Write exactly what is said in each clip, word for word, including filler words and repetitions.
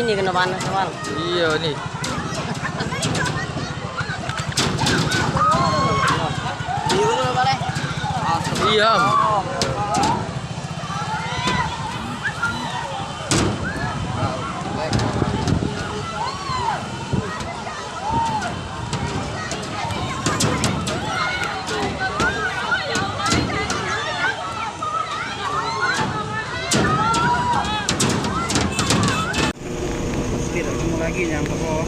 Ini kena panas, Bang. Iya, nih. Iya, Bang. Tidak semua lagi yang toko.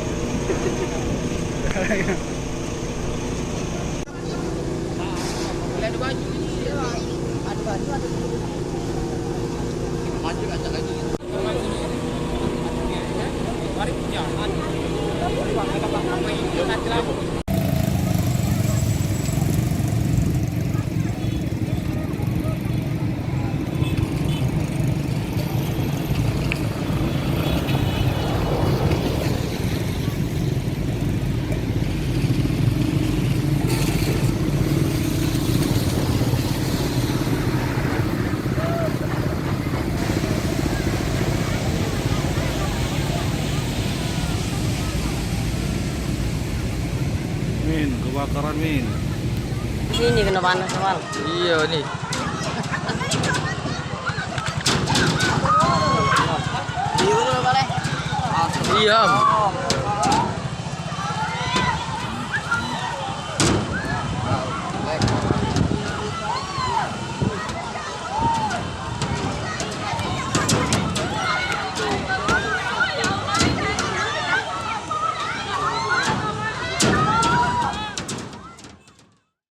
Min, kebakaran, Min. Ini kena panas, Bang. Iya, nih. Iya.